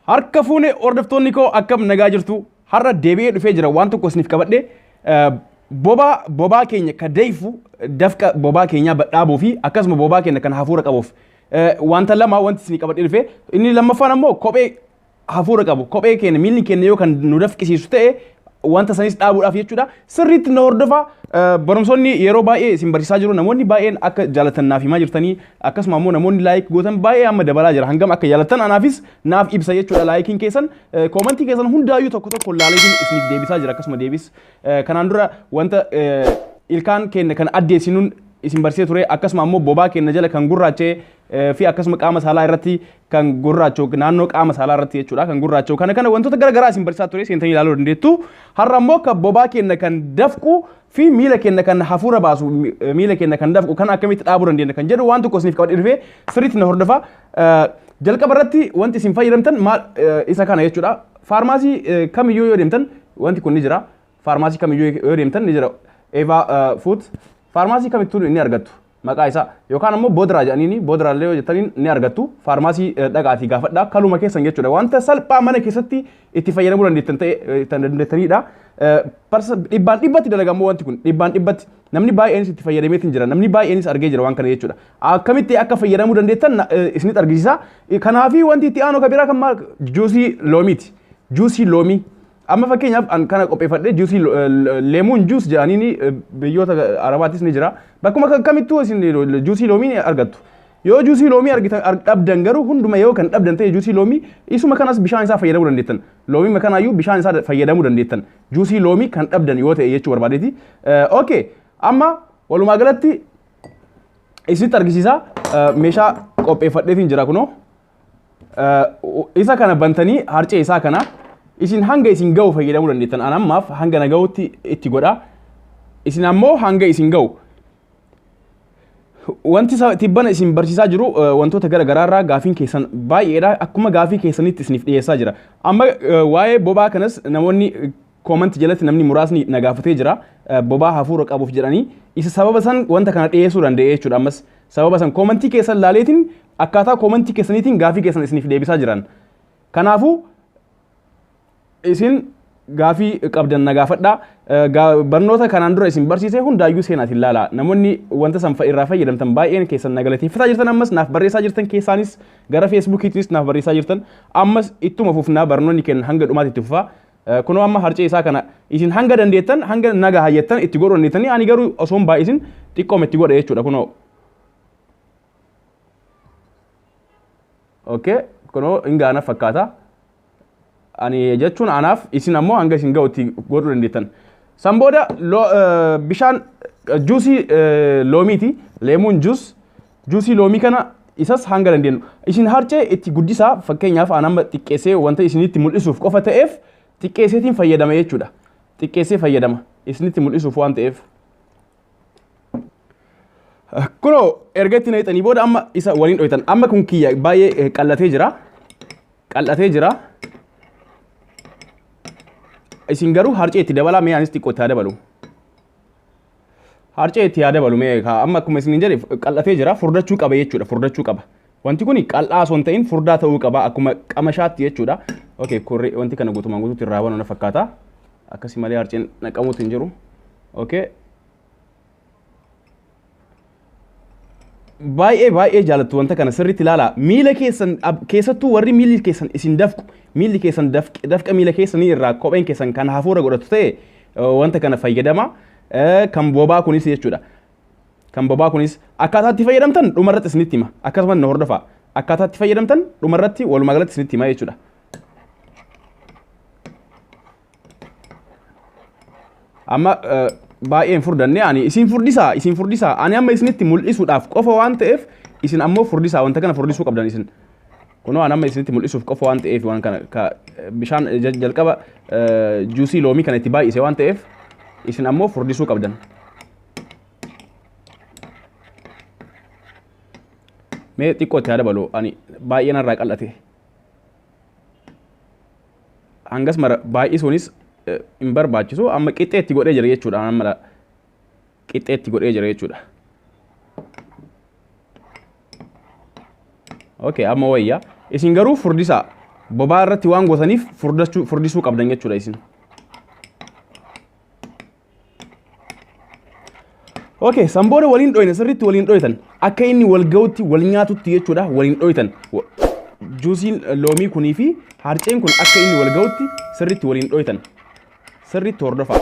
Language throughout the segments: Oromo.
Harka fuune hordoftoonni koo, akkam nagaa jirtu? Har'a deebi'ee dhufee jira. Waan tokko isiniif qabadhe, bobaa keenya ka deefu, dafqa bobaa keenyaa badhaabuu fi akkasuma bobaa keenya kan hafuura qabuuf wanta lama wanti isinii qabadhee dhufe. Inni lammaffaan ammoo kophee hafuura qabu, kophee keenya miilli keenya yoo kan nu dafqisiisu ta'e, wanta sanis dhaabuudhaaf jechuudha. Sirriitti na hordofaa. Barumsoonni yeroo baay'ee isin barsiisaa jiru namoonni baay'een akka jaalatan naaf himaa jirtanii, akkasuma ammoo namoonni like gootan baay'ee amma dabalaa jira. Hangam akka jaalatan anaafis naaf ibsa jechuudha. Likeiin keessan, commentii keessan hundaayyuu tokko tokko laaleetiin isiniif deebisaa jira. Akkasuma deebis kanaan dura wanta ilkaan keenya kan addeessinuun isin barsiisee ture, akkasuma ammoo bobaa keenya jala kan gurraacha'e fi akkasuma qaama saalaa irratti kan gurraacha'u, naannoo qaama saalaa irratti jechuudha kan gurraacha'u, kana kana wantoota gara garaa isin barsiisaa ture, seentanii ilaaluu dandeettu. Har'a ammoo kan bobaa keenya kan dafqu fi miila keenya kan hafuura baasu, miila keenya kan dafqu kan akkamitti dhaabuu dandeenya kan jedhu waan tokko isiniif qabadhee dhufee, sirriitti na hordofaa. Jalqaba irratti wanti isin fayyadamtan maal? Isa kana jechuudha. Faarmaasii kamiyyuu yoo deemtan wanti kun ni jira. Faarmaasii kamiyyuu yoo deemtan ni jira. Eevaa Fuut faarmaasii kamittuu ni argattu. Maqaa isaa yookaan ammoo Boodiraa jedhaniini, Boodiraallee yoo jettaniin ni argattu. Faarmaasii dhaqaatii gaafadhaa, kaluma keessan jechuudha. Wanta salphaa mana keessatti itti fayyadamuu dandeettan ta'e dandeettanidha. Dhibbaan dhibbatti dalagamoo wanti kun, dhibbaan dhibbatti namni baay'eenis itti fayyadameetiin jira, namni baay'eenis argee jira waan kana jechuudha. Akkamitti akka fayyadamuu dandeettan isinitti argisiisa. Kanaafi wanti itti aanu kan biraa kan maal? Juusii loomiiti. Juusii loomii amma fakkeenyaaf an kana qopheeffadhe, juusii lemon juice jedhaniini biyyoota Arabaattis ni jira. Bakkuma kamittuu isin juusii loomii ni argattu. Yoo juusii loomii argitan dhabdan garuu, hunduma yoo kan dhabdan ta'e, juusii loomii isuma kanas bishaan isaa fayyadamuu dandeettan. Loomii kanaayyuu bishaan isaa fayyadamuu dandeettan. Juusii loomii kan dhabdan yoo ta'e jechuu barbaadeeti. Okay, amma walumaa galatti isinitti argisiisa. Meeshaa qopheeffadheetiin jira kunoo. Isa kana bantanii harcee isaa kana isin hanga isin ga'u fayyadamuu dandeettan. An ammaaf hanga na ga'utti itti godha. Isin ammoo hanga isin ga'u. Wanti tibbana isin barsiisaa jiru wantoota gara garaarraa gaafiin keessan baay'eedha. Akkuma gaafii keessanitti isiniif dhiyeessaa jira. Amma waa'ee bobaa kanas namoonni comment jalatti namni muraasni na gaafatee jira. Bobaa hafuura qabuuf jedhanii, isa sababa san wanta kana dhiyeessuu danda'e jechuudha. Ammas sababa san commentii keessan laaleetiin, akkaataa commentii keessaniitiin gaafii keessan isiniif deebisaa jiran. Kanaafuu isin gaafii qabdan na gaafadhaa. Barnoota kanaan dura isin barsiise hundaayyuu seenaatiin ilaala. Namoonni wanta san irraa fayyadamtan baay'een keessan na galateeffataa jirtan, ammas naaf barreessaa jirtan, keessaanis gara Facebookiitinis naaf barreessaa jirtan. Ammas ittuma fufnaa, barnoonni kenna hanga dhumaatti itti fufaa. Kunoo amma harcee isaa kana isin hanga dandeettan, hanga naga hayyattan itti godhuu dandeettanii, ani garuu osoo hin baay'isin xiqqooma itti godha jechuudha kunoo. Okay, kunoo hin gaana fakkaata. Ani jechuun anaaf, isin ammoo hanga isin ga'u itti godhuu dandeettan. San booda bishaan juusii loomiiti. Lemon juice. Juusii loomii kana isas hanga dandeenyu. Isin harcee itti guddisaa. Fakkeenyaaf an amma xiqqeessee wanta isinitti mul'isuuf qofa ta'eef xiqqeesseetiin fayyadama jechuudha. Xiqqeessee fayyadama isinitti mul'isuuf waan ta'eef. Kunoo erga itti naqxanii booda amma isa waliin dhoytan. Amma kun kiyya baay'ee qal'atee jira. Qal'atee jira. Isin garuu harcee itti dabalaa. Mee anis xiqqoo itti haa dabalu. Harcee itti haa dabalu mee. Amma akkuma isin jedhe qal'atee jira, furdachuu qaba jechuudha, furdachuu qaba. Wanti kun qal'aa osoo hin ta'in furdaa ta'uu qaba, akkuma qamashaatti jechuudha. Okay, kurri wanti kana guutumaan guutuutti irraa banuu na fakkaata. Akkasii malee harceen naqamuutu hin jiru. Okay. Baay'ee baay'ee jaalattu wanta kana, sirriitti ilaalaa. Miila keessan, keessattuu warri miilli keessan isin dafqu, miilli keessan dafqa miila keessanii irraa kopheen keessan kan hafuura godhatu ta'e, wanta kana fayyadama. Kan bobaa kunis jechuudha. Kan bobaa kunis akkaataa itti fayyadamtan dhumarratti isinitti hima. Akkasumas na hordofaa. Akkaataa itti fayyadamtan dhumarratti walumaa galatti isinitti hima jechuudha. Amma baay'een furdanne, ani isin furdisaa, isin furdisaa. Ani amma isinitti mul'isuudhaaf qofa waan ta'eef, isin ammoo furdisaa, wanta kana furdisuu qabdan isin. Kunoo ani amma isinitti mul'isuuf qofa waan ta'eef, waan kana ka bishaan jalqaba juusii loomii kana itti baay'ise waan ta'eef, isin ammoo furdisuu qabdan. Mee xiqqoo itti haa dabalu, ani baay'ee narraa qal'ate. Hangas mara baay'isuunis hin barbaachisu. Amma qixxee itti godhee jira jechuudha. Amma qixxee itti godhee jira jechuudha. Okay, amma wayya. Isin garuu furdisaa. Bobaa irratti waan gootaniif furdachuu furdisuu qabdan jechuudha isin. Okay, san booda waliin dhoyna sirriitti waliin dhoytan. Akka inni wal ga'utti wal nyaatutti jechuudha waliin dhoytan. Juusiin loomii kunii fi harceen kun akka inni wal ga'utti sirriitti waliin dhoytan. Sirriitti hordofaa.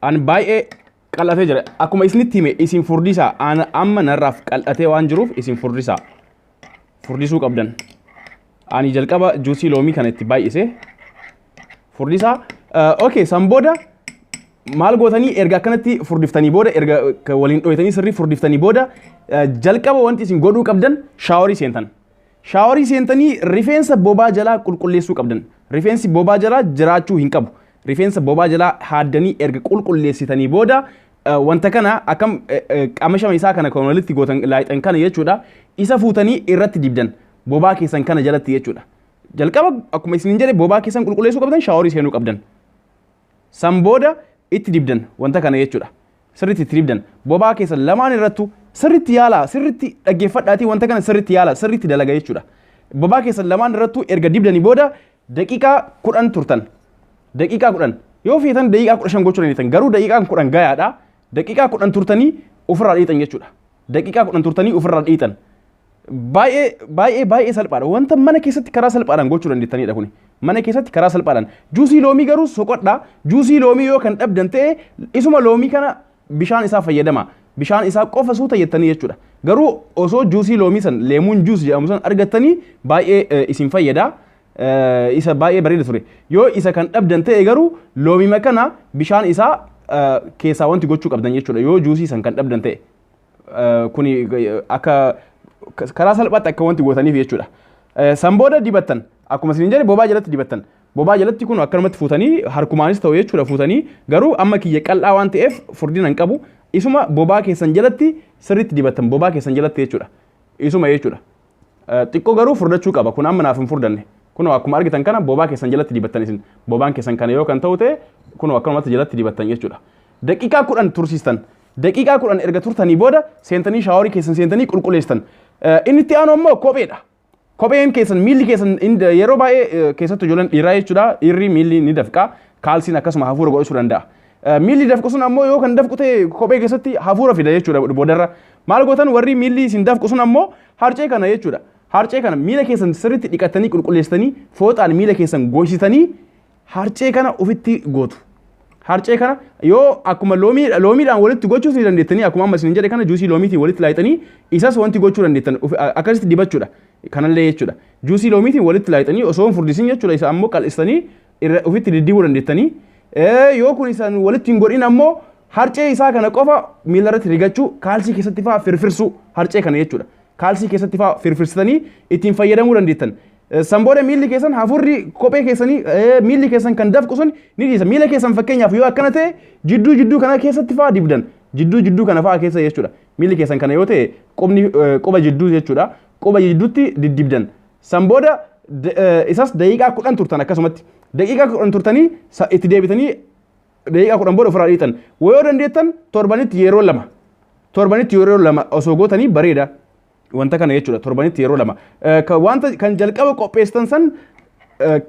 An baay'ee qal'atee jira. Akkuma isinitti hime isin furdisaa. An amma narraaf qal'atee waan jiruuf isin furdisaa. Furdisuu qabdan. Ani jalqaba juusii loomii kana itti baay'ise. Furdisaa. Okay, san booda maal gootanii erga akkanatti furdiftanii booda erga waliin dhoytanii sirrii furdiftanii booda jalqaba wanti isin godhuu qabdan shaaworii seentan. Shaaworii seentanii rifeensa bobaa jalaa qulqulleessuu qabdan. Rifeensi bobaa jalaa jiraachuu hin qabu. Rifeensa bobaa jalaa haaddanii erga qulqulleessitanii booda wanta kana akkam qamashama isaa kana kan walitti gootan laayixan kana jechuudha. Isa fuutanii irratti dibdan bobaa keessan kana jalatti jechuudha. Jalqaba akkuma isiniin jedhe bobaa keessan qulqulleessuu qabdan shaaworii seenuu qabdan. San booda itti dibdan wanta kana jechuudha. Sirriitti itti dibdan. Bobaa keessan lamaan irrattu sirriitti yaalaa, sirriitti dhaggeeffadhaatii wanta kana sirriitti yaalaa, sirriitti dalaga jechuudha. Bobaa keessan lamaan irrattu erga dibdanii booda daqiiqaa 10 turtan. Daqiiqaa 10. Yoo feetan daqiiqaa 15 gochuu dandeettan. Garuu daqiiqaan 10 gayaadha. Daqiiqaa 10 turtanii ofirraa dhiitan jechuudha. Daqiiqaa 10 turtanii ofirraa dhiitan. Baay'ee baay'ee baay'ee salphaadha. Wanta mana keessatti karaa salphaadhaan gochuu dandeettanidha kuni. Mana keessatti karaa salphaadhaan. Juusii loomii garuu soqodhaa. Juusii loomii yoo kan dhabdan ta'e isuma loomii kana bishaan isaa fayyadama. Bishaan isaa qofa suuta jettanii jechuudha. Garuu osoo juusii loomii san leemuun juus jedhamu san argattanii baay'ee isin fayyada. Isa baay'ee bareeda ture. Yoo isa kan dhabdan ta'e garuu loomima kana bishaan isaa keessaa wanti gochuu qabdan jechuudha. Yoo juusii san kan dhabdan ta'e. Kuni akka karaa salphaatti akka wanti gootaniif jechuudha. San booda dibattan akkuma isin jedhe bobaa jalatti dibattan. Bobaa jalatti kun akkanumatti fuutanii harkumaanis ta'u jechuudha fuutanii garuu amma kiyya qal'aa waan ta'eef furdina hin qabu. Isuma bobaa keessan jalatti sirriitti dibattan bobaa keessan jalatti jechuudha. Isuma jechuudha. Xiqqoo garuu furdachuu qaba kun amma naaf hin furdanne. Kunoo akkuma argitan kana bobaa keessan jalatti dibattan isin bobaan keessan kana yoo kan ta'u ta'e kunoo akkanumatti jalatti dibattan jechuudha. Daqiiqaa 10 tursiistan. Daqiiqaa 10 erga turtanii booda seentanii shaaworii keessan seentanii qulqulleessitan. Inni itti aanu ammoo kopheedha. Kopheen keessan miilli keessan yeroo baay'ee keessattuu ijoolleen dhiiraa jechuudha. Dhiirri miilli ni dafqa. Kaalsiin akkasuma hafuura godhachuu danda'a. Miilli dafqu sun ammoo yoo kan dafqu ta'e kophee keessatti hafuura fida jechuudha boodarra. Maal gootan warri miilli isin dafqu sun ammoo harcee kana jechuudha. Harcee kana miila keessan sirriitti dhiqattanii qulqulleessitanii fooxaan miila keessan goysitanii harcee kana ofitti gootu. Harcee kana yoo akkuma loomii loomiidhaan walitti gochuus ni dandeettanii akkuma amma isin jedhe kana juusii loomiitiin walitti laayixanii isas wanti gochuu dandeettan akkasitti dibachuudha. Kanallee jechuudha. Juusii loomiitiin walitti laayixanii osoo hin furdisin jechuudha isa ammoo qal'istanii irra ofitti diddibuu dandeettanii. Yoo kun isaan walitti hin godhin ammoo harcee isaa kana qofa miila irratti rigachuu kaalsii keessatti fa'aa firfirsuu harcee kana jechuudha. Kaalsii keessatti fa'aa firfirsitanii ittiin fayyadamuu dandeettan. San booda miilli keessan hafuurri kophee keessanii miilli keessan kan dafqu sun ni dhiisa. Miila keessan fakkeenyaaf yoo akkana ta'e jidduu jidduu kana keessatti fa'aa dibdan. Jidduu jidduu kana fa'aa keessa jechuudha. Miilli keessan kana yoo ta'e qubni quba jidduu jechuudha. Quba jidduutti diddibdan. San booda isas daqiiqaa 10 turtan akkasumatti. Daqiiqaa 10 turtanii itti deebitanii daqiiqaa 10 booda ofirraa dhiitan. Yoo dandeettan torbanitti yeroo lama. Torbanitti yeroo lama osoo gootanii bareeda. Wanta kana jechuudha torbanitti yeroo lama. Wanta kan jalqaba qopheessitan san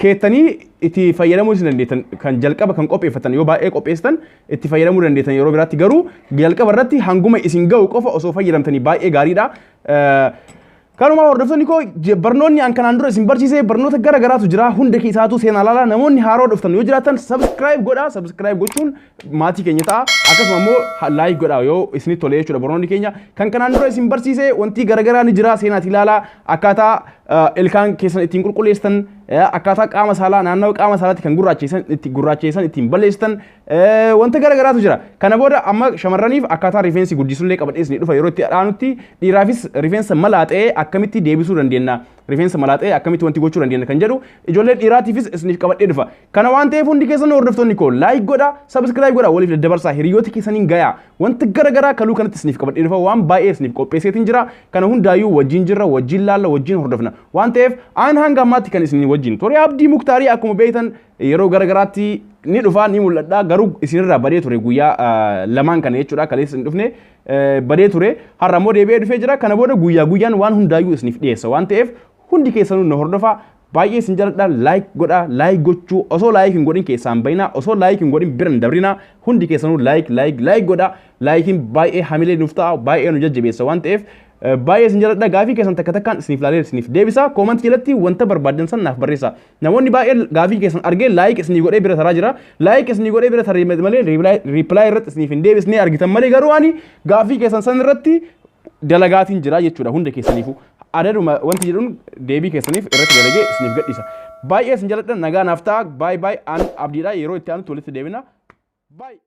keettanii itti fayyadamuu isin dandeettan kan jalqaba kan qopheeffatan yoo baay'ee qopheessitan itti fayyadamuu dandeettan yeroo biraatti garuu jalqaba irratti hanguma isin ga'u qofa osoo fayyadamtanii baay'ee gaariidha. Kanumaa hordoftoonni koo barnoonni an kanaan dura isin barsiise barnoota gara garaatu jira hunda keessaatu seenaa laalaa namoonni haaroo dhuftan yoo jiraatan subscribe godhaa subscribe gochuun maatii keenya ta'a akkasuma immoo like godhaa yoo isinitti tole jechuudha barnoonni keenya kan kanaan dura isin barsiise wanti gara garaa ni jira seenaati ilaalaa akkaataa ilkaan keessan ittiin qulqulleessitan akkaataa qaama saalaa naannawa qaama saalaatti kan gurraacheessan itti gurraacheessan ittiin balleessitan Wanta gara garaatu jira. Kana booda amma shamarraniif akkaataa rifeensi guddisullee qabadhee isinii dhufa yeroo itti dhaanutti dhiiraafis rifeensa malaaxee akkamitti deebisuu dandeenya. Rifeensa malaaxee akkamitti wanti gochuu dandeenya kan jedhu ijoollee dhiiraatiifis isiniif qabadhee dhufa. Kana waan ta'eef hundi keessan hordoftoonni koo like godha, subscribe godha, waliif daddabarsaa, hiriyoota keessaniin gayaa. Wanta gara garaa kaluu kanatti isiniif qabadhee dhufa, waan baay'ee isiniif qopheesseetiin jira. Kana hundaayyuu wajjin jirra, wajjin laalla, wajjin hordofna. Waan ta'eef aan hanga ammaatti kan isin wajjin ture Abdii Muktaarii. Akkuma beektan yeroo gara garaatti ni dhufa, ni mul'adha, garuu isinirraa badee ture guyyaa lamaan kana jechuudha. Kaleessa hin dhufne, badee ture. Har'a immoo deebi'ee dhufee jira. Kana booda guyyaa guyyaan waan hundaayyuu isiniif dhiyeessa waan ta'eef hundi keessanuu na hordofaa. Baay'ee isin jaaladha. Like godha. Like gochuu osoo like hin godhin keessaan bayinaa, osoo like hin godhin bira hin dabrinaa. Hundi keessanuu like, like, like godha. Likeiin baay'ee hamilee nuuf ta'a, baay'ee nu jajjabeessa waan ta'eef baay'ee isin jaaladha. Gaafii keessan takka takkaan isiniif laalee isiniif deebisa. Comment jalatti wanta barbaaddan san naaf barreessa. Namoonni baay'ee gaafii keessan argee like isinii godhee bira taraa jira. Like isinii godhee bira taree malee reply irratti isiniif hin deebisnee argitan malee, garuu ani gaafii keessan san irratti dalagaatiin jira jechuudha. Hunda keessaniifu adaduma wanti jedhuun deebii keessaniif irratti dalagee isiniif gadhiisa. Baay'ee isin jaaladha. Nagaa naaf ta'a. Baay'ee baay'ee. An Abdiidha. Yeroo itti aanutti walitti deebina. Baay'ee.